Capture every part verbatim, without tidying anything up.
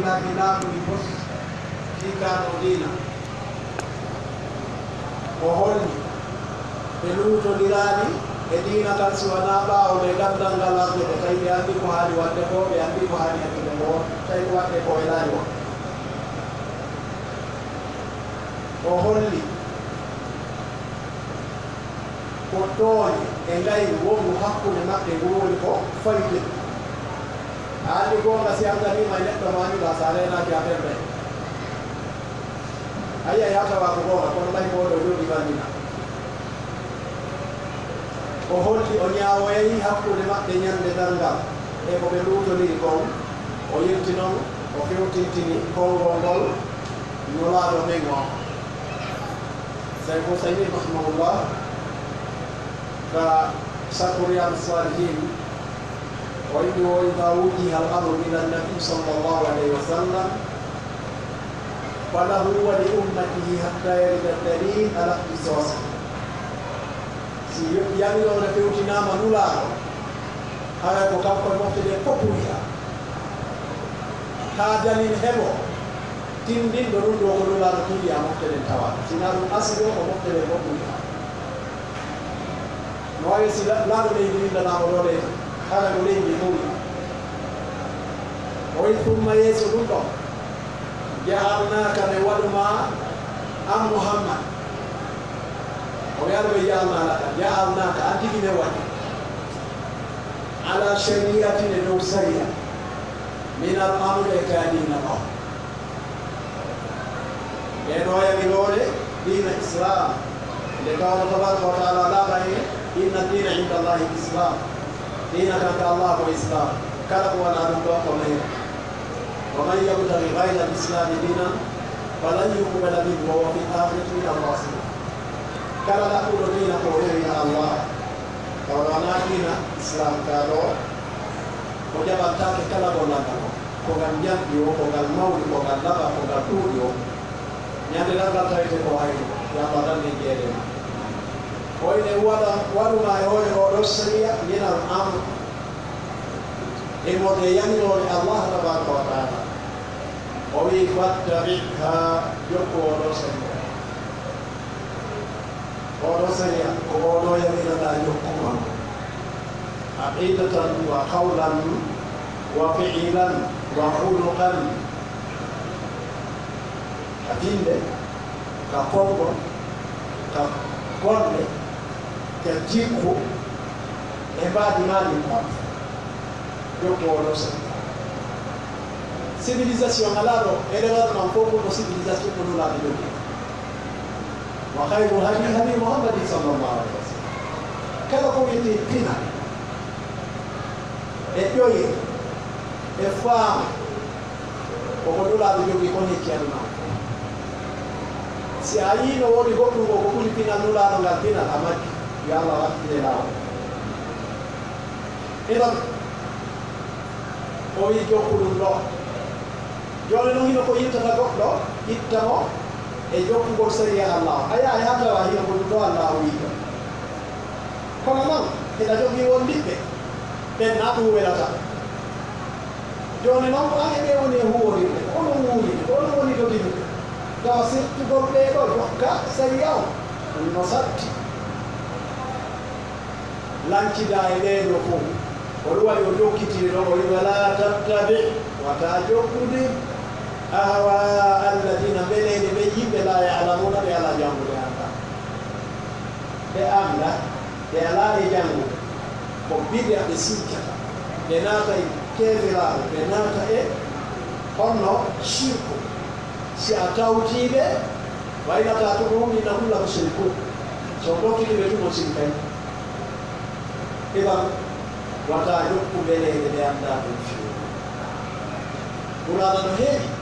Ila ginaaku ni fof fii kaano diina. O holli ɓe luutondiraani e diina kan si wanaa ɓaawo nde ganndal ngal arde ɓe, tawi ɓe anndi ko haani waɗde ko, ɓe anndi ko haani accude ko, tawi ko waɗde ko welaani on. O holli ko tooñe e ngayru wonngu hakkunde maɓɓe ngu woni ko fayde. A anndi goonga si anndaniima e neɗɗo ma anndi ɗa sa reenaaki a ɓernde. A yi'ay haa tawa ko goonga kono ɓay ko ɗo jooɗi banndina. O holli o ñaawoyay hakkunde maɓɓe ñannde darngal e ko ɓe luutondiri kon. O yewti non o fewtintini konngol ngol Nulaaɗo men on. Seyku Usaymin rahimahullah ka Sarhu Riyadu Salihin o inni wo: إذا وجه الأمر إلى النبي صلى الله عليه وسلم فله ولأمته حتى يرد الدليل على اختصاصه. Si yo-, yamiroore fewtinaama Nulaaɗo, haray ko kanko e mofte ɗen fof ɓuri haa dalil heɓo tinndinɗo ɗum ɗo ko Nulaaɗo tigi a mofte ɗen tawa. Sinaa ɗum asli o ko mofte ɗen fof ɓuri haa. No waawi si la-, laaɗo leydi winndanaama ɗo leydi, hara ko leydi ɓuri. O wi ثم yeeso ɗum ɗo, جعلناك, men waɗu ma an Muhammad. O wi Alla ɓe جعلنا لك, جعلناك, an tigi men waɗi. على شريعة, e dow sariya. من الأمر, e ka diina ɗo. E no yamiroore diina Islaam. Nde ka Alla tabaaraka wa ta'aala laaɓani, إن الدين عند الله الإسلام. Diina kan ka Allah ko Islaam. Kala ko wanaa ɗum ɗon ko mayre. ومن يبتغ غير الإسلام دينا فلن يقبل منه وهو في الآخرة من الخاسرين. Kala ɗaɓɓuɗo diina ko o rewina Allah, tawa wanaa diina Islaam ka ɗo, o jaɓantaake kala gollal ngal. Ko ngal njanɗi o, ko ngal mawni, ko ngal laaɓa, ko ngal ɗuuɗi o. Ñande darngal tawete ko hayru, yo Allah danne jeere ma. O ine waɗa, waɗu ma e hoore oo ɗoo sariya, من الأمر. E mode yamiroore Allah tabaaraka wa ta'aala. O wi: فاتبعها, jokku oo ɗoo sariya. Oo ɗoo sariya, ko oo ɗoo yamiroɗaa jokkugo. عقيدة وقولا وفعلا وخلقا. Ka tiinde, ka konngol, ka golle, ka jikku, e mbaadi maa ɗin fof. Jokku oo ɗoo sariya. Civilisation alaa ɗo, e rewal man fof ko civilisation ko Nulaaɗo jogii. وخير الهدي هدي محمد صلى الله عليه وسلم. Kala ko wiyetee pinal, e ƴoyre, e faamu, ko ko Nulaaɗo jogii kon hecci aduna on. Si a yii no woodi goɗɗum ko ko ɓuri pinal Nulaaɗo ngal pinal, a majji, yo Allah waɗ e laawol. Idan, o wi jokku ɗum ɗo. Jooni noon hino ko yiltata goɗɗo, itta mo e jokkugol sariya Allah. A yahay haa tawa hino ko ɗum ɗo Allah o wi ɗo. Kono noon, ina jogii won ɓiɓɓe, ɓen na ɗum welata. Jooni noon, ko an e ɓe woni e huuworirde, ko onon wuuride, ko onon woni doginirde. Tawa sirtugol ɓee ɗo jokka sariya on, ɗum no satti. Lancidaa e ɓee ɗoo fof. Ko ɗum waɗi o jokkitiri ɗo, o wi: ولا تتبع, wata jokkude, أهواء الذين, mbeleeɗe ɓe yimɓe, لا يعلمون, ɓe alaa janngude anndaa. Ɓe anndaa, ɓe alaa e janngude. Ko bid'a ɓe sincata. Ɓe naata e keeferaaɓe, ɓe naata e honno shirku. Si a tawtii ɓe, وإن أطعتموهم إنكم لمشركون. So on tokkike ɓe tun on sirkay. Idan, wata jokku mbeleeɗe ɓe anndaa ɗum feewi. Qur'aana no heewi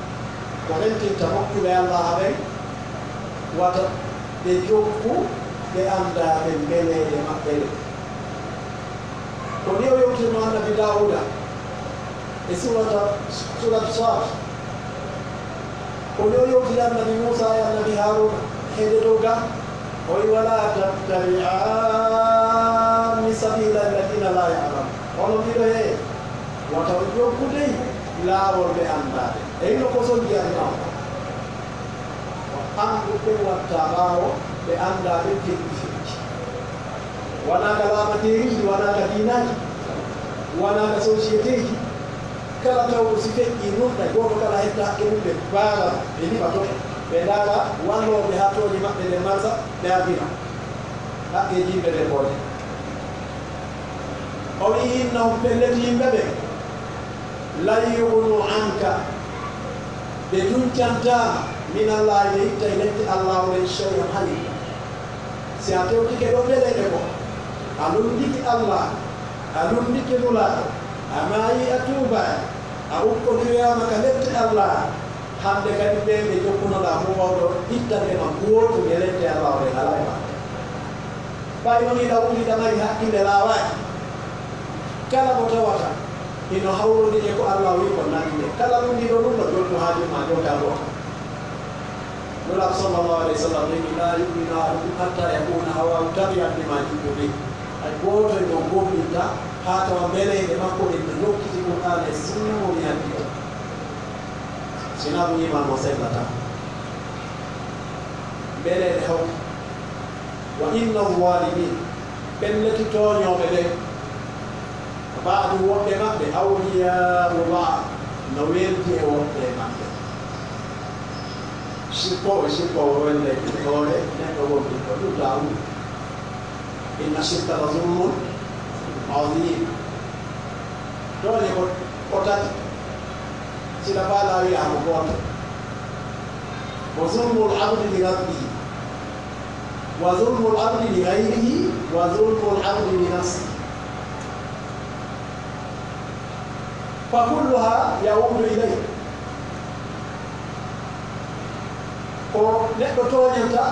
ko rentinta moƴƴuɓe Allah ɓen, wata ɓe jokku ɓe anndaa ɓe mbeleeɗe maɓɓe ɗen. Ko ni o yewtirno Annabi Daawuda e suurata, suuratu Saad. Ko ni o yewtiri Annabi Muusaa e Annabi Haaruuna heede dow ga, o wi: ولا تتبعان سبيل الذين لا يعلمون. Onon ɗiɗo hee, wata on jokku dey Laawol ɓe anndaa ɓe. E hino ko sonji aduna on. Anndu ɓe watta ɓaawo, ɓe anndaa ɓe, teɗɗi feƴƴi. Wanaa ka laamateeriiji, wanaa ka diinaaji, wanaa ka sosiyetiiji. Kala tawɗo si feƴƴii nunɗa, gooto kala hetta haqqe mum, ɓe mbaara, ɓe liɓa to. Ɓe ndaara wallooɓe haa tooñe maɓɓe ɗen mansa, ɓe ardina. Haqqeeji yimɓe ɓen booɗi. O wi'i, innahum, pellet yimɓe ɓen, lan yughnu anka, ɓe duncantaa, min Allahi, ɓe ittay lette Allaahu ɗen, shay'an, hay. Si a tewtike ɗo mbeleɗe ko, a lunndike Allah, a lunndike Nulaaɗo, a maayi a tuubaali, a ukkotoyaama ka lette Allah, hannde kadi ɓen ɓe jokkunoɗaa fow wawɗo ittande ma gootum e lette Allah ɗen alaa e ma. Ɓay non hiɗa wuuri, hiɗa mari haqqille laawaaki. Kala mo tawata hino hawrondiri e ko Allah wi'i kon, nani nde. Kala lunndiiɗo ɗun no jottu haaju ma, jokka goonga. Nulaaɗo sallallahu alayhi wa sallam wi'i, laa yu'minu ahadukum hatta yakuna hawaahu tabi'an lima ji'tu bih. Hay gooto e mon gomɗintaa haa tawa mbeleeɗe makko ɗen no jokkiti Qur'aana e Sunna mo mi addi on. Si naa ɗun, iimaan on sellataa. Mbeleeɗe hawti. Wa inna zaalimiin, pellet tooñooɓe ɓen, ba'du, woɓɓe maɓɓe, awliyaa'u ba'd, no weldi e woɓɓe maɓɓe. Sirkoowo e sirkoowo welda e hoore neɗɗo gomɗinɗo, ɗun Daawuda. Inna shirka la zulmun aziim. Tooñe ko, ko tati. Sila faala wi'a ko gooto. Wa zulmul abdi li rabbihi. Wa zulmul abdi li ghayrihi. Wa zulmul abdi li nafsihi. Fa kulluha ya'udu ilayhi. Ko neɗɗo tooñanta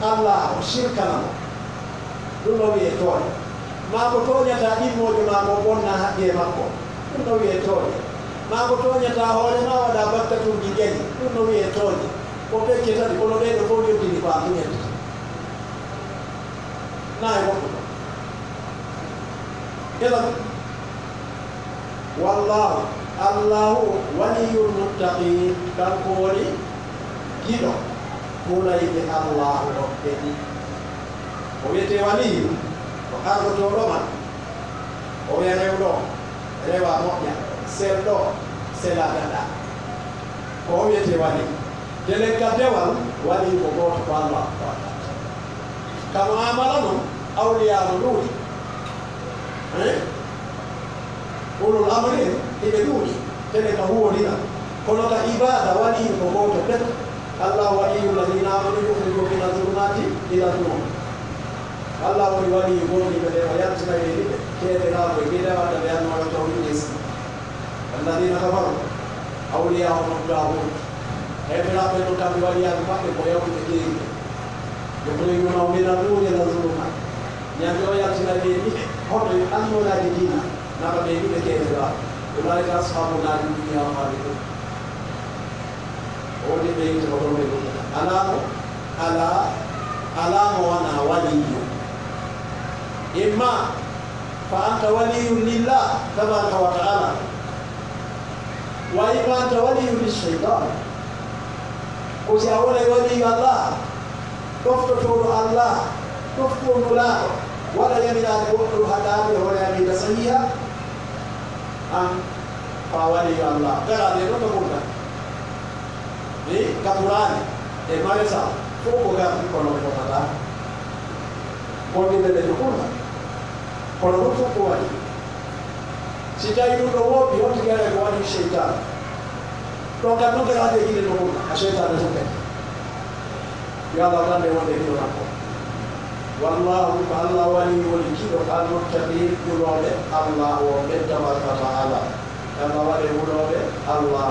Allah, o sirkana mo. Ɗun no wi'ee tooñe. Maa ko tooñata ɗimmoojo maa, ko bonna haqqee makko. Ɗun no wi'ee tooñe. Maa ko tooñata hoore maa, waɗaa bakkatuuji njahi. Ɗun no wi'ee tooñe. Ko pekke tati, kono ɗee ɗoo fow njottini ko a muñanta. Naa e goɗɗo ɗoo. Idan, wallaahu, Allaahu waliyyul muttaqiin, kanko woni giɗo hulayɓe Allaahu on ɓen. Ko wi'etee waliyyu, ko ardotooɗo ma, o wi'a rew ɗoo, rewa moƴƴa, sel ɗoo, sela daɗa. Ko o wi'etee waliyyu. Te leggal dewal, waliyyu ko gooto, ko Allah. Ka mu'amala non, awliyaa no ɗuuɗi. Eh? Ulul amri en, hiɓe ɗuuɗi. Tele ka huwodira. Kono ka ibaada, waliyyu ko gooto pet. Allahu waliyyu alladhina amanu yukhrijuhum mina dhulumati ila nur. Allah woni waliyyu gomɗinɓe ɓen, o yaltina ɓe, yiɗi ɓe, keeferaaɓe, ɓe gida wadda ɓe annooɓe tawhid. Alladhina kafaru awliyaa'uhum at-taghut. Heeferaaɓe ɓen non, kamɓe waliyaaɓe maɓɓe ko yawtuɓe keeri. Yukhrijunahum mina nuri ila dhulumat. Ñande o yaltina ɓe niɓe hoto e annooraaji diina, naɓa ɓe niɓe keeferaaɓe. Ulaa'ika ashaabun naari hum fiihaa khaaliduun. O woni ɓe yiite ko ɗon ɓe ɗum. Alaa mo, alaa, alaa mo wanaa waliyyu. Imma fa anta waliyyun lillah tabaraka wa ta'ala, wa imma anta waliyyun lish-shaytan. Ko si a wonay waliyyu Allah, ɗoftotooɗo Allah, ɗoftoo Nulaaɗo, waɗa yamiraade goɗɗo haɗaade hoore amiida sahiha, an ko a waliyyu Allah. Garaade ɗon no ɓurda. Mi gafuraani e maresa fof ko gardi, kono ɓe fotataa. Gomɗinɓe ɓe no ɓurda. Kono ɗum fof ko waɗi. Si tawii ɗum ɗo wooɗi, honto gere ko waɗi seytaane? Ɗon kam ɗum garaade e gine no ɓurda, a seytaane fof kadi. Yo Allah wallande wonde giɗo makko. Wallaahu, ko Allah wali woni giɗo almuttaqiin, hulooɓe Allah o ɓen tabaraka wa taala. Yo Allah waɗe hulooɓe Allah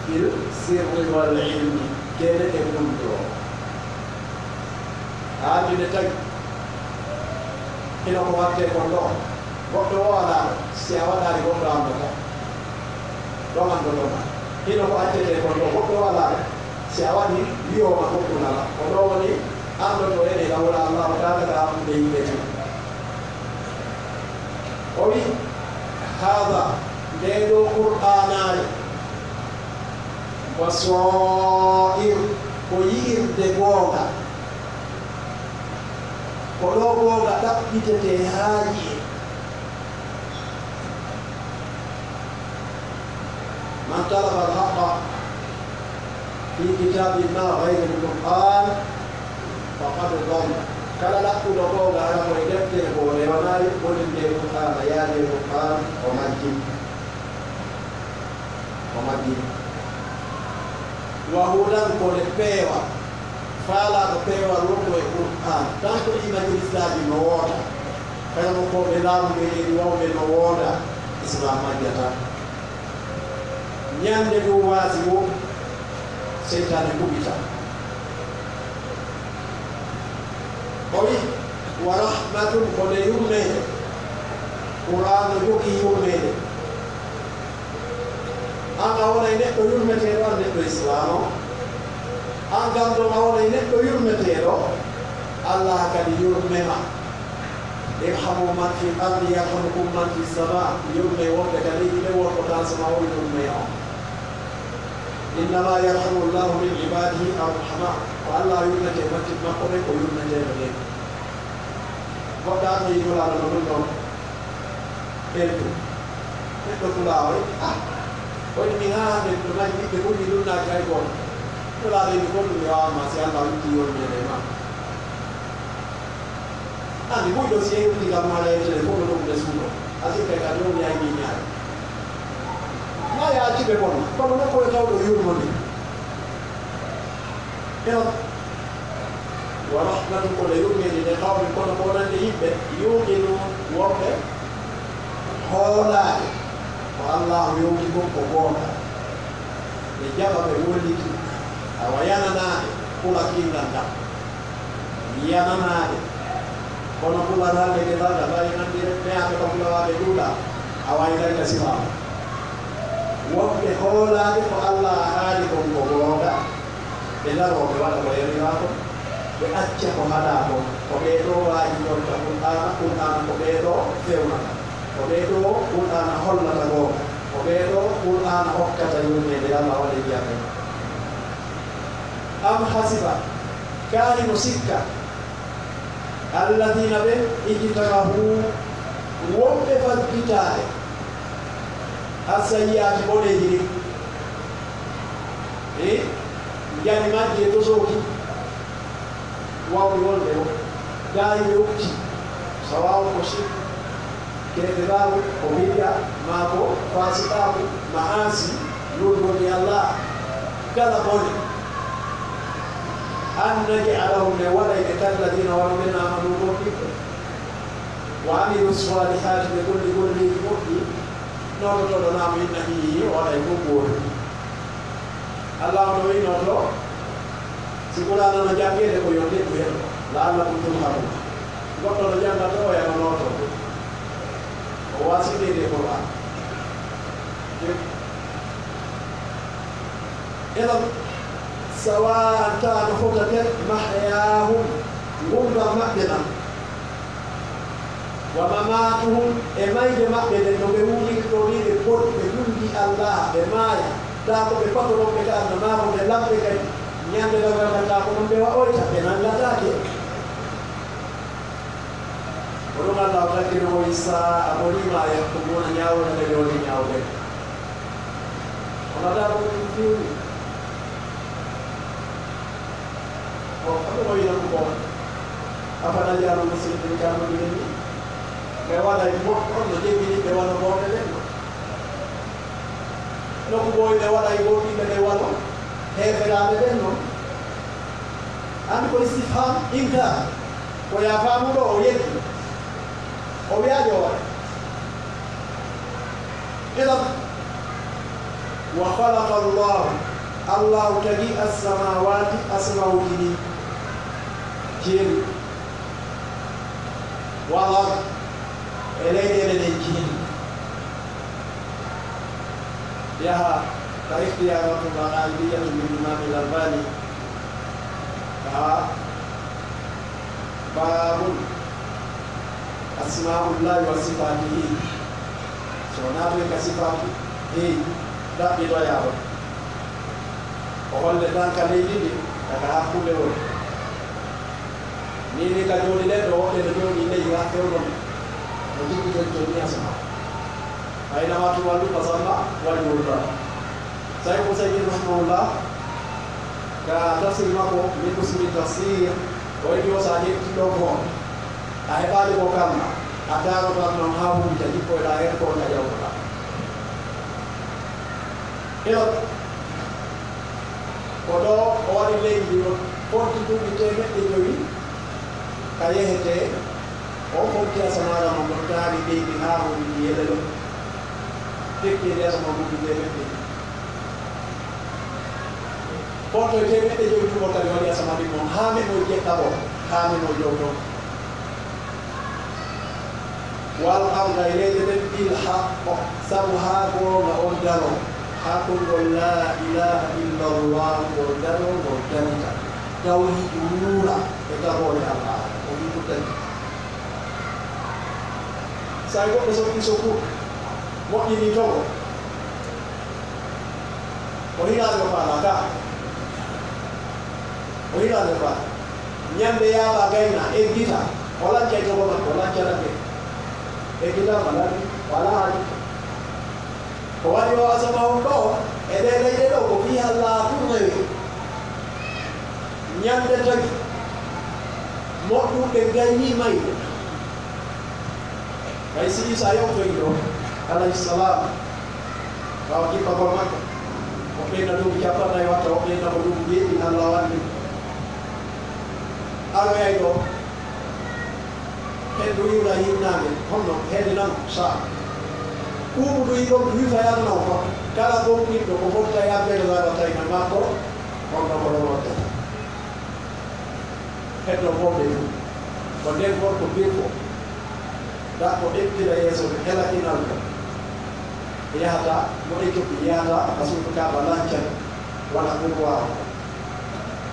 fil sirri wal ilmi, gene e gulɗo. Haa mi ne tagi. Hino ko waɗtee kon ɗoo. Goɗɗo o alaa ɗo, si a waɗaali goɗɗo anndoto. Ɗon anndoto ma. Hino ko accetee kon ɗoo. Goɗɗo o alaa ɗo, si a waɗi wi'oo ma goɗɗum alaa. Ko ɗoo woni anndoto en e lawol Allah o taala ka hakkunde yimɓe tun. O wi, haada, Ɗee ɗoo Qur'aanaare, basaa'ir, ko yi'irde goonga. Ko ɗoo goonga ɗaɓɓitetee haa yi'ee. من طلب الحق في كتاب ما غير القرآن فقد ضل. Kala ɗaɓɓuɗo goonga hara ko e deftere goo nde wonaa wonde Qur'aana, yaade Qur'aan, o majjii. O majjii. Wa hudan, ko nde peewal. Faalaaɗo peewal wonɗo e Qur'aan. Tan ko ɗii majalisaaji no wooda. Kala mo ko ɓe laamu ɓe leydi wawɓe no wooda. Islaam majjata. Ñande ɗum waasi wo seytaane kuɓita. O wi, wa rahmatun, ko nde yurmeende. Qur'aan no jogii yurmeende. Aan a wonay neɗɗo yurmeteeɗo, aan neɗɗo Islaam o. Aan kam ɗon a wonay neɗɗo yurmeteeɗo, Allah kadi yurme ma. Irhamu man fil ardi yarhamkum man fis samaa. Yurme wonɓe ka leydi ɓe, wonɓe ka asama o yurme on. Innama yarhamu Allahu min ibadihi arhama. Ko Allah yurmetee batte makko ɓen, ko yurmeteeɗo ɓen. Goɗɗo arno yi nulaaɗo no ɗum ɗon. Ɓelɗo. Neɗɗo fulaawo, ah, o inni haa hannde miɗo mari ɓiɓɓe ɓurɗi ɗum naati hay gooto. Fulaaɓe inni ko ɗum mi waawma si Allah witti yolmeede ma. Anndi ɓuyɗo si yehi wutti kam haala e téléphone ɗum ɓe suuɗo. A sikka ka ɗum yaay mi ñaari. Ma ya acci ɓe bonna. Kono nokko yo tawɗo yurmande. Heewta. Wa rahmatu, ko nde yurmeende nde qawmin, kono ko wonande yimɓe, yuuqinuun, wonɓe hoolaade ko Allaahu yowti kon ko goonga. Ɓe jaɓa, ɓe wolliti, awa yananaade kula kinngal ngal. Yananaade. Kono kula ralde ke ralda, mbawi nande, mais a ko kula waade duuɗa, a wawi rayta sifaama. Wonɓe hoolaade ko Allaahu haali kon ko goonga. Ɓe ndaroo, ɓe waɗa ko yamiraa kon, ɓe acca ko haɗaa kon. Ko ɓee ɗoo waajitorta Qur'aana, Qur'aana ko ɓee ɗoo fewnata. Ko ɓee ɗoo Qur'aana hollata goonga. Ko ɓee ɗoo Qur'aana hokkata yurmeende, Alla waɗa yiyande. Am hasiba, kaa hino sikka, alladiina ɓen, ijtarahu, wonɓe faggitaade, assayyi'aati, boneeji ɗin. E njani majji e tosooki wawɗi wonde o, daayiɓe ukti, sawaawu ko sirku, keefiraagu, ko bid'a, maa ko faasiqaagu, ma'aasi, lurgol e Allah, kala bone. An naj'alahum, ne waɗay ɓe kalladiina wano ɓen aamanu gomɗinɓe. Wa amilu saalihaati, ɓe golli golleeji moƴƴi, noototooɗo naamu inna hiyi, o waɗay fof gooto. Allah no wi'no to, si Qur'aana no janngeede ko yo neɗɗo heɗo, la'allakum turhamuun. Goɗɗo no jannga to, o yano nooto. O waasi ɓeyde Qur'aan. Eɗon, sawa'an, taa no fota ten, mahyaahum, ngurndan maɓɓe nan. Wa mamaatuhum, e mayde maɓɓe nden, no ɓe wuuriri ɗoo ni, ɓe boni, ɓe lullii Allah, ɓe maaya, taa ko ɓe pato ɗon ɓe ka Alla, maa ko ɓe lamɓe kadi, ñande lagal ngal, taa ko ɗon ɓe waɗoyta, ɓe nallataake. Ko ɗum Allah o takkiri o wi, saa'a boniima, yahkumuuna, ñaawude nde ɓe woni ñaawde. Wonata ko ɗum feewi. O, ko ɗum o wi'no ko bon. Afanaj'alul muslimiina kal mujrimiin. Ɓe waɗay moƴƴo no jebini ɓe wano bonɓe ɓen non. No ko boy ɓe waɗay bonɓe ɓe wano heeferaaɓe ɓen non. Anndi ko istifham inkaar. Ko yaa faamuɗo o yeddi. O wi'aali o waɗa. Idan, wa khalaqa Allahu, Allahu tagi as-samaawaati, asamawuuji ɗin, jeeɗiɗi, wal ard, e leyɗeele ɗen jeeɗiɗi. Yaha ka Ikhtiyaaratul Aqaa'idiyya bil Imaam Al-Albani, ka Baabun asmaa'ullaahi wa sifaatihi. So naatoy ka sifaaji heewi ɗaɓɓitoyaama, o holle tan ka leydi ndi, ka hakkunde woni. Nii nii ka jooɗi ɗen ɗo, woɓɓe no jooɗi ley, haa fewndo no jikki joni joni asama. Aynama tuwallu fasamma wajhullah. Sayyid Usaymin rahimahullah, ka tafsir makko, min usuli tafsir, o wi'i, yo sa ƴetti ɗo ko a heɓaali ko kamma, a daaroto tan noon haa huɓita, jippoyɗaa heen ko woni a ƴawtoɗaa. Ila ko ɗo o waɗi leydi ndi ɗo, fodde duuɓi teemeɗɗe jowi ka yehetee, o fodde asamaara mo ɗon taari leydi haa huɓiti yeɗelo, tekki e yeeso mo duuɓi teemeɗɗe jowi. Kono to teemeɗɗe jowi tuma kadi waɗi asama ɗin mon, haa men o jeɗɗaɓo, haa men o jowto. Wal arda e leyɗe ɗen bil haqqo, sabu haa goonga on daro, haa konngol laa ilaaha illa Allah ngol daro, ngol darita. Tawhiidu wuura e tagoore Allah, o wi ko darita. So tawi goɗɗo sokki sokkude, moƴƴini togo, o hilaani o faalaa ka. O hilaani o faalaa. Ñande yaaɓa gayna, eggita, o lancay togo makko, o lanca ragge. Eggita, o laaɓi, o alaa haaji. Ko waɗi o asama on ɗo, e ɗee leyɗe ɗo, ko fii hallaa tun rewi. Ñande tagi, moƴƴuɓe gayni mayde. Hay si Iisaa yewtoyi ɗo, alayhi salaam, ɓaawo jippagol makko, o ɓeyna duuɓi cappanɗe nayi watta, o ɓeyna mo duuɓi jeeɗiɗi, Alla wanni. Aroyay ɗo, hendu iwra hirnaange, honno heedi nan saa. Kuuɓu du yiɗon du wifa yalnaw ko, kala gomɗinɗo ko fotta yabbeede wala tayna makko, honno ko ɗon wattata. Heddo fof ɓe ɗum. Ko nden gorko birko, dakko ɓettira yeeso ɓe hela inal ko. Yahata mo Éthiopie, yahata ka suudu Kaaba lancan, wona ɓurwaawo.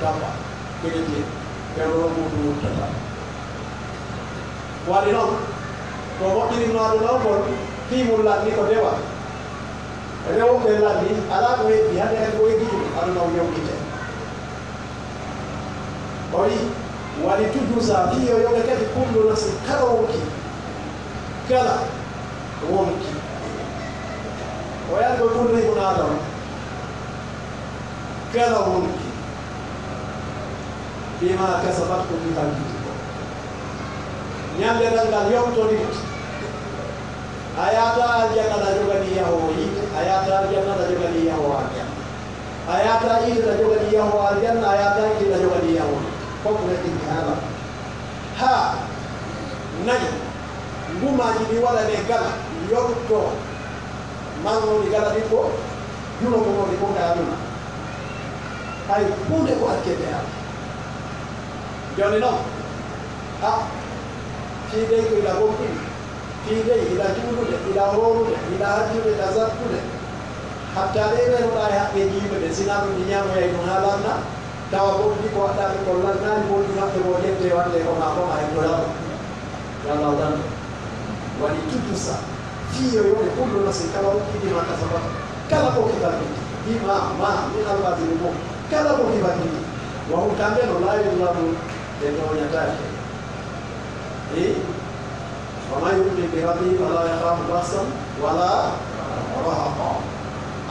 Tappa, kene je, ɓe ɗo ɗum ɗum wuttata. Waɗi noon, ko moƴƴirinooɗo noon kon, fii mum lanni ko dewa. Rewɓe lanni, alaa ko heddi, hannde kadi ko heddi ɗum, aduna o yewtite. O wi'i, wali tujusa, fii yo yoɓe kadi kullu nafsin, kala wonki, kala wonki. O yaani ko kullu ibn Adam, kala wonki, bima kasabat, ko fii hakkiti ko. Ñande ngal ngal yontorit, a yaata aljanna na jogani yahoo yiite, a yaata aljanna na jogani yahoo aljanna. A yaata yiite na jogani yahoo aljanna, a yaata yiite na jogani yahoo yiite. Fof ko heddi haala. Haa nayi, ngumaaji ɗi waɗane gala, yonto, marnooɗi gala ɗi ko, juno ko woni ko ka aduna. Hay huunde ko accete Alla. Jooni noon, a, fii dey ko ila gomɗini. Fii dey, ila juulude, ila wowlude, ila hajjude, ila zakkude. Hatta ɗe rewɗaa e haqqeeji yimɓe ɓe, sinaa ɗum ɗi ñaamoyay ɗum haa lanna, tawa bonɗi ko waɗɗaaɓe kon lannaali, bonɗi maɓɓe goo ƴettee waɗtee ko maa ko maa heddoyaa ɗum. Yo Alla o danndo. Waɗi tujusa, fii yo yoɓe kullu nafsin kala wonki bima kasabat, kala ko kibalɗi, bima, ma, min alfaziri mum, kala ko kibalɗi, wa hum kamɓe no laa yuzlamuun, ɓe tooñataake. E, wa man yu'min bi rabbihi falaa yakhaafu bakhsan walaa rahaqa.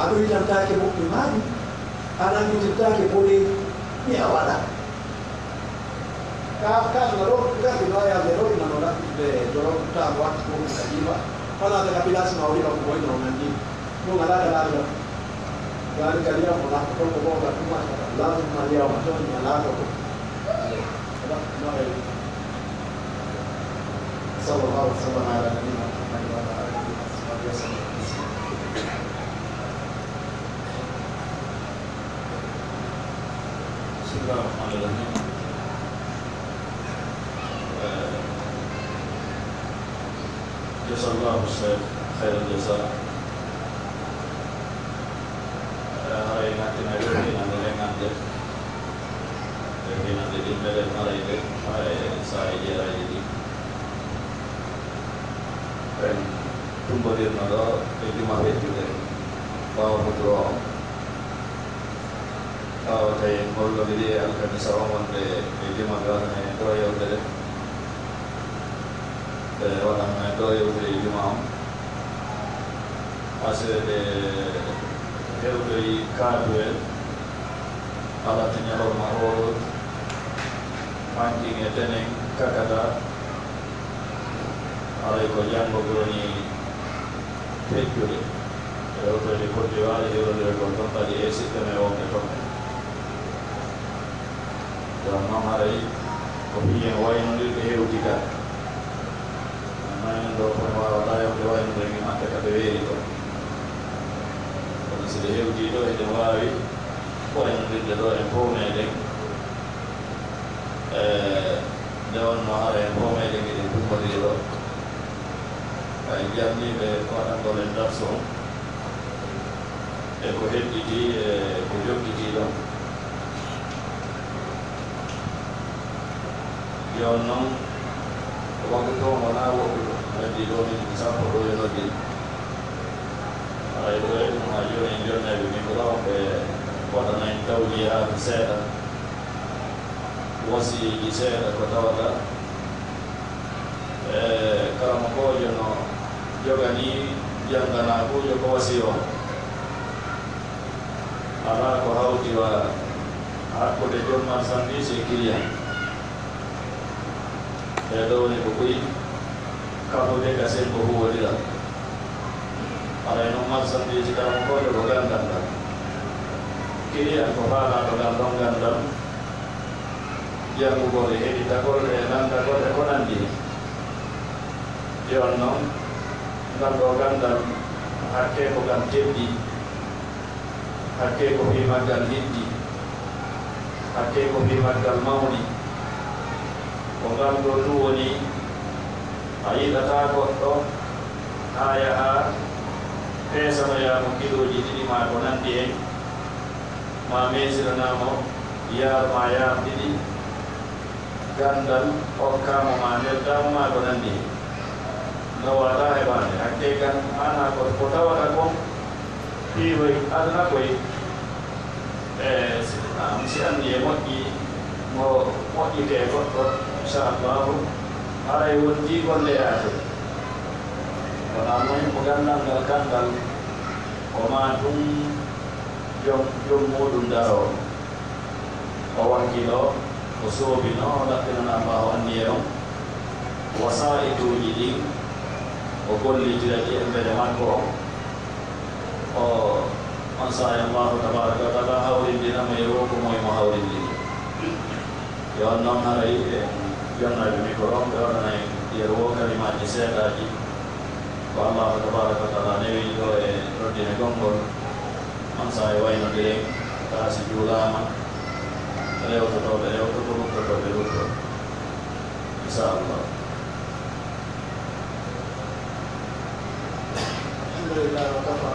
A ɗuytantaake moƴƴi maaɗi, a nanngitintaake bone mi a waɗa. Ka, ka na ɗo, ka ina yaade ɗo, ina no ɗaɓɓitde jolo, taabo watti ko ka jiiba. Fana daga pilas ma o wi'a ko moy no nandi. Ɗum alaa ka laaɓi ɗo. ذلك ليوم لا تنفع مال ولا بنون. صلى الله وسلم على نبينا محمد وعلى آله وصحبه وسلم. بسم الله الرحمن الرحيم. جزا الله الشيخ خير الجزاء. Haray nattina yo finande, nde finande ɗimmere marayde, hay saare jeerayde ɗi. En Mboɗirno ɗo e juma feccude ɓaawo futuro on. Ɓaawo tawi en gollondiri e alkamisa on wonde e juma ɓe waɗana en ɗo yewtere. Ɓe waɗana en ɗo yewtere e juma on. Asire ɓe hewtoyi kaatuwel. Alati ñalawma o, hankin e tenen kakata. Aray ko janngo ɓe woni feccude. E otoji koddiwaali hirondire kon ton kadi e siɓɓe men wonɓe ton. Ɗon noon haray ko fiyen waynondirɓe hewti ka. Manen ɗo kono waawata yewde waynonde mi maɓɓe ka ɓe weeri kon. Kono si ɓe hewti ɗo eɗen waawi waynondirde ɗo en fof meɗen. E nde wonno hara en fof meɗen eɗen tumbodiri ɗo. Ay jarniiɓe waɗangol en darsu on e ko hedditi e ko jokkiti ɗon. Yon noon, ko waktu o wonaa woɗɗuɗo, heddi ɗo min sappo ɗo e noddi. Ay ɗo e ɗum haa jooni en jonnayɓe micro on ɓe waɗana en tawjihaaji seeɗa, wasiyeeji seeɗa ko tawata e karamokoojo no joganii jannganaakuujo ko wasiyo on. Alaa ko hawti wa hakkunde joom marchandise e client. Ɓee ɗoo woni ko ɓuri kaɓude ka senngo huuwondiral. Haray noon marchandise karamokoojo ko ganndal ngal. Client ko faalaaɗo ngal ɗon ganndal, janngugol e heɗitagol e nanndagol e ko nanndi heen. Jooni noon, ngal ɗoo ganndal, hakkee ko ngal teddi, hakkee ko fii maggal hiddi, hakkee ko fii maggal mawni, ko ngal ɗoo ɗum woni, a yiɗataa goɗɗo haa yaha peesanoyaa mo kilooji ɗiɗi maa ko nanndi heen, maa meesiranaa mo yaar maa yaar ɗiɗi, ganndal okkaama maa neldaama maa ko nanndi heen. No waawataa heɓaande, hakkee kan maanaa ko, ko tawata kon piiroy aduna koy. E si, am, si anniye moƴƴi, mo moƴƴitee goɗɗo, inchallahu, haray wontii golle yaade. Kono almuhim ko ganndal ngal, ganndal ko maa ɗum joom, joom muuɗum daroo. O wakkiloo, o soobinoo, o laɓɓinana Allaahu anniyee on, wasaa'ituuji ɗin, o gollitira ɗi e mbele makko on. O, on saa'i Allaahu tabaaraka wa taala hawrindina mo e woo ko moy mo hawrindini. Yo on noon haray en jonnayɓe micro on, ɓe waɗana en yer woo kalimaaji seeɗaaji. Ko Allaahu tabaaraka wa taala newini ɗo e noddine gonngol, on saa'i waynondiren, kaa si juulaama, rewtotooɓe rewtoto, ruttotooɓe rutto. Inchallah. الحمد لله وكفى.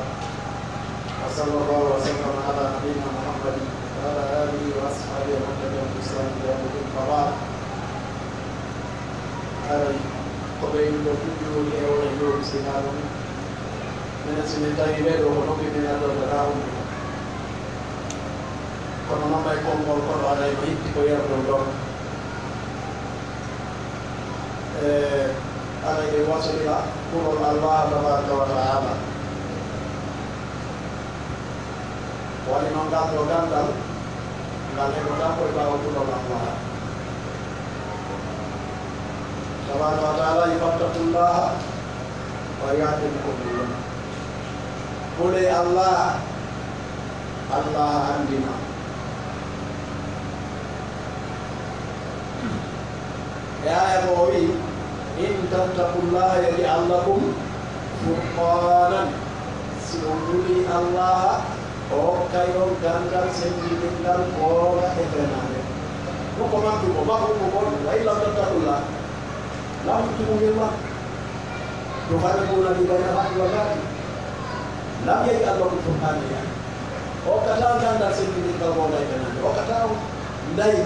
وصلى الله وسلم على نبينا محمد وعلى آله وأصحابه ومن تبعهم بإحسان إلى يوم الدين. وبعد. Haray ko ɓeydude ɗum jooɗi e oɗo jooɗi si haa ɗum. Minen si min tawi ɓee ɗoo ko noppi min addoto kaa ummi. Kono noon ɓay konngol kono haray ko yitti ko yerɗum ɗon. E, haray ɓe wasolira kulol Allah tabaraka wa taala. Woni noon ngal ɗoo ganndal, ngal heɓotaako e ɓaawo kulol Allah. Tabaraka wa taala, fattaqullaha wa yuallimukumullah. Hulee Allah, Allah anndina. E aaya goo o wi'i, "In tattaqullaha yaj'al lakum furqanan." Si on hulii Allah, o hokkay on ganndal semmbiɗingal goonga e fenaande. Ɗum ko mantu ko, maɓɓu ko gon, "Wa in lam tattaqullah." Lam tu'minu. Tufarriquna bayna al-mar'i wal mar'ati. Lam yaj'al lakum furqanan, yaani. O hokkataa ganndal semmbiɗingal goonga e fenaande. O hokkataa on ndayi.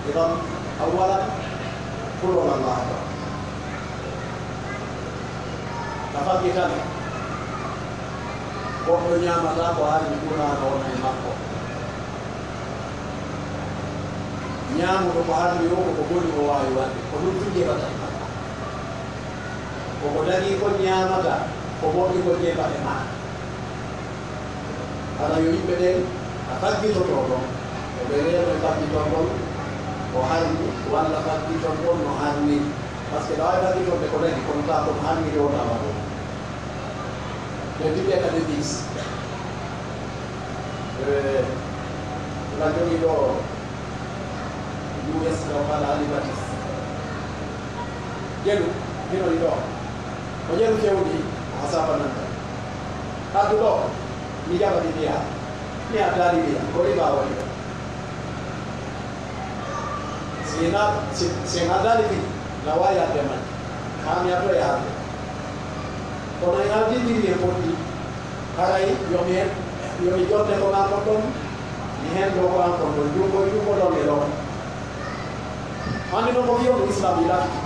Idan, awwalan, kulol Allah ɗoo. A Faggitan. Goɗɗo ñaamataa ko harmi Qur'aana wona e makko. Ñaamuɗo ko harmi o, ko ko boni o waawi waɗde. Ko ɗum tun jeɓata e makko. Ko ko dagii kon ñaamata, ko moƴƴi kon jeɓa e maa. Hara yo yimɓe ɓen, a faggitoto ɗon. Ko ɓe reeno e faggitol ngol, ko harmi, walla faggiton ɗon no harmi. Parce que ɗo a faggiton ɓe ko dagi, kono taa kono harmi ɗo wona waɗo. Ɓe mbiɓe ka ɓe bis. Eh, ɓe jogii ɗo, U S ko kala alibatis. Jelu, hino ɗi ɗo. Ko jelu fewndi, ko saba nanta. Addu ɗo, mi jaɓa ɗi mbiya. Mi addaali mbiya, ko riba woni ɗo. Si na, si, si en addaali ɗi, na waawi adde majji. Haa mi addoya haalde. Kono en ardindiri e poɗɗi, haray yo mi hen, yo mi jonne ko an kon ɗon, mi hen ɗo ko an kon ɗon, junngo e junngo ɗon e ɗon. Anndi noon ko fiyondu Islam i lafti.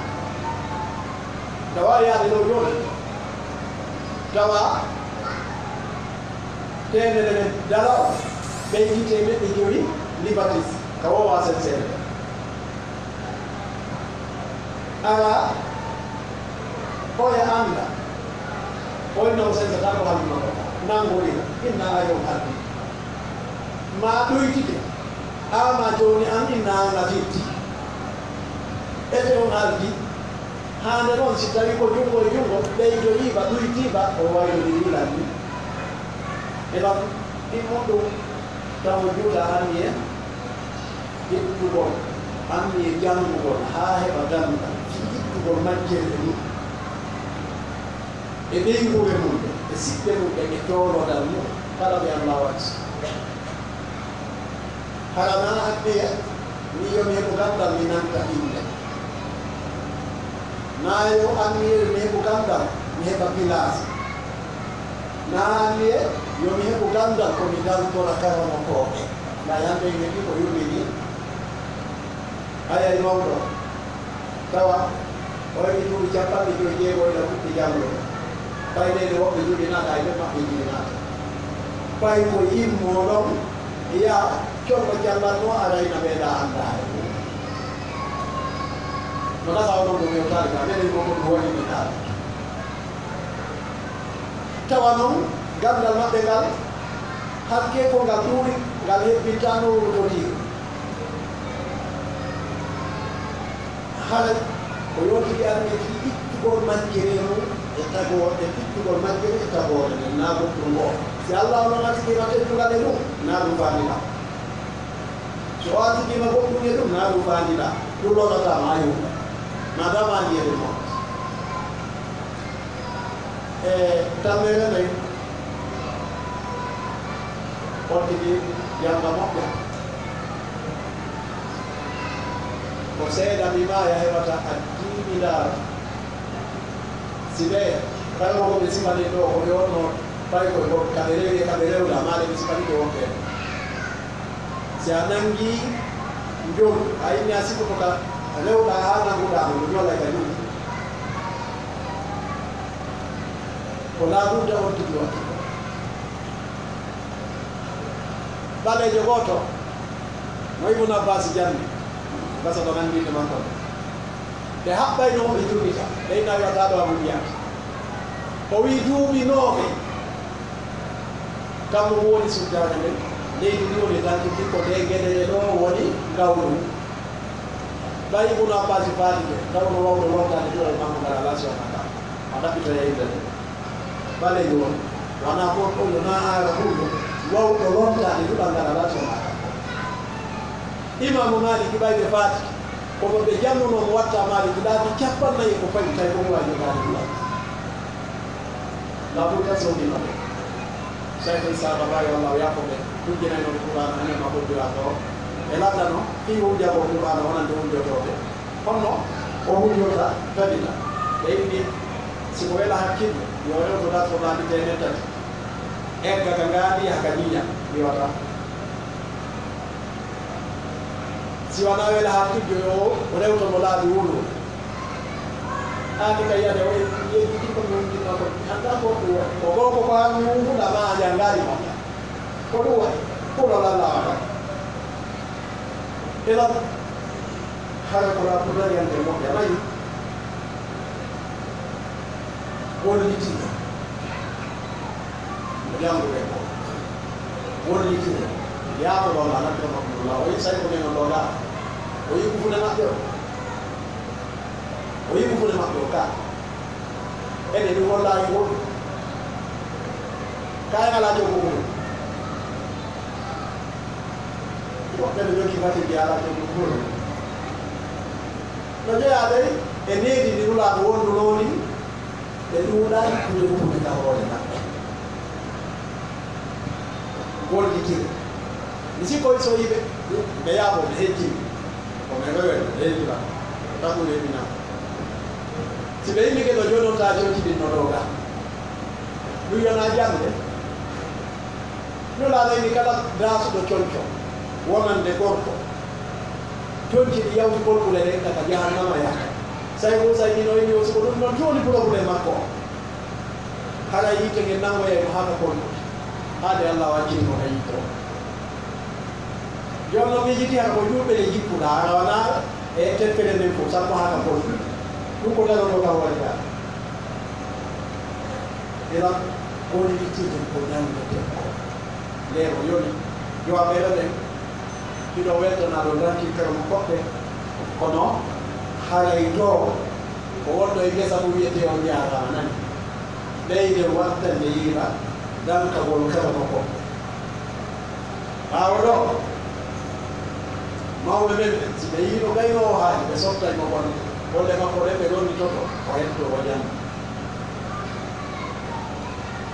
Nde waawi yaade ɗo jooni. Tawa teemedere dala o, ɓeydii teemeɗɗe jowi libatis, ka woowa sen seeɗa. Awa, oya annda, oy non sen sa tako halma ko, nangolira, inna ayon halbi. Ma ɗoytike, ama jooni an inna an a fitti. Ete on haldi, hande non si tawi ko junngo e junngo, ɓeydoyiiba, ɗuytiiba, o waylo ɗi yilan ni. E ɗon, ɗin muɗum, tawo juuta anniye, ittugol, anniye janngugol, haa heɓa ganndal, fii ittugol majjere mum. E ɓeynguure mum, e siɓɓe mum, e toolodal mum, kala ɓe Alla watti. Hara na anniye, mi yo mi heɓu ganndal, mi nanta innde. Na yo anniye yo mi heɓu ganndal, mi heɓa pilaas. Na anniye yo mi heɓu ganndal, ko mi dartora karamokooɓe. Na yande en heɓi ko yurmini. Haya e mawɗo. Tawa, o heɓi duuɓi capanɗe joyi jeego ina fuɗɗi janngo. Fayde nde woɓɓe jibinaaka, hay ɓe maɓɓe jibinaaka. Fay ko yimmo ɗon, ya, collo jallatno, arayna ɓe ɗa annda hay. No nasa o ɗon ɗum hewtaade ka, menen ko ko ɗum waɗi mi kaala. Tawa noon, ganndal maɓɓe ngal, hakke ko ngal ɗuuɗi, ngal hebbintaa no wuro dotiiru. Haray ko yonti anne fii ittugol majjere mum e tagoore, ittugol majjere e tagoore nden, naa goɗɗum goo. Si Allah on arsikiima teddungal e ɗum, naa ɗum faandiɗaa. So o arsikiima goɗɗum e ɗum, naa ɗum faandiɗaa. Ɗum lorrataa ma, a yumma. Maadaama a yi'ii ɗum on. E tammere nden, on tigi jannga moƴƴa. Ko seeɗa mi maaya heɓata addiimi ndaara. Si ɓe, kala ko ɓe sifani ɗo, ko ɓe wonno, fay ko, ko ka ɓe rewi, ka ɓe rewla, maale ɓe sifani ɓe wonɓe. Si a nanngi njolu, a inni a sifoto ka rewɗa haa nannguɗaa mo, mo ñoolay ka juuɗe. Ko laaɓuɗa on tigi waɗi. Ɓaleejo gooto, mo Ibnu Abbaasi janni, gasa ɗo nanndinde makko ɗo. Ɓe haɓɓayno mo ɓe jurnita, ɓe inna wi'ata ɗo Abu Biya. O wi'i duuɓi nooɓe. Kammu ngu woni sujjaade nden, leydi ndi woni danki ko nde geɗe ɗe ɗo woni ngawru. Ɓay Ibnu Abbaasi faali ɓe, taw no wawɗo lortaade duɗal makko ngal alaa si wonaa ka. A ɗaɓɓita e innde nde. Ɓaleejo on, wanaa ko on yo naa aara hulɗo, wawɗo lortaade duɗal ngal alaa si wonaa ka. Imaamu Maaliki ɓay ɓe faati, ko mo ɓe jannunoo mo watta Maaliki laabi cappannayi ko fawi tawi ko mo waawi jogaade duɗal. Laabol tan sowndino ɓe. Cheikhul Islam Baye, wallahu yaafo ɓe, hujjinayno ɓe Qur'aana, hanen ma hoddira ɗo. Ɓe laddano fii hujjagol Qur'aana wonande hujjotooɓe. Honno o hujjorta tabita? Ɓe inni, si ko wela hakkille, yo rewto darto laabi teemeɗɗe tati. Egga ka ngaandi, yaha ka ñiiña, riiwata. Si wanaa wela hakkille, yo rewto mo laabi wulwul. Ake ka yade o yejjiti ko ɗum ɗi ko an tan ko ɗum waɗi. Ko goo ko ko an ɗum ɗum ama a janngaali mo. Ko ɗum waɗi. Ko ɗo lalla wata. Ela hara ko la ko dari an mo ya mai. Won liti. Jannguɓe ko. Won liti. Ya ko ɗon ala ko ɗon la. O yi sai ko men ɗon la. O yi ko fuɗa maɓɓe o. O yimɓe foti maɓɓe o ka. Ene ɗum wallaahi goɗɗum. Kayen alaa jogo mum. Woɓɓe no jogii bati mbiya alaa jogo mum. No jeyaa dey e needi ndi Nulaaɗo wondunoo ndi, ɓe ɗuuɗaani kuuɗe mum ka hoore maɓɓe. Gollitire. Mi sikkoy so yiɓe ɓe yaabo ɓe hejjini. Ko men wewe ɓe hejjira. Tagu weɓina. Si ɓe yimɓe ke no jononta jonti ɗin no ɗoga. Ɗum yona jande. Nulaaɗo ini kala daasuɗo conco wonande gorko. Conci ɗi yawti kolɓule ɗen kaka jahannama yaha. Sai ko sai ino ini o siko ɗum non joni problème makko. Hara yiite nge nangoyay mo haa ka kolɓude. Haade Allah waccini mo ka yiite o. Jooni noon mi yiɗi hara ko juulɓe ɗe jippuɗa, hara wona e teppere nden fof, sappo haa ka kolɓude. Ɗum ko daroto ka hoore ka. Ila woni ittiiɗen ko ñande debbo. Nde o yoni, yo a ɓeydo ɗen. Hiɗo weltanaa ɗo ngartii karama koɗɗe, kono haray ɗo ko wonɗo e ngesa ko wiyetee on jaaraama nani. Ɓeyde wattande yiila dankagol karama koɗɗe. Ɓaawo ɗo, mawɓe men ɓen, si ɓe yiino gaynoowo haali, ɓe sottay mo bonde. Golle makko ɗen ɓe lonnitoto, o hettoo o jannga.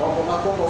Honko makko ko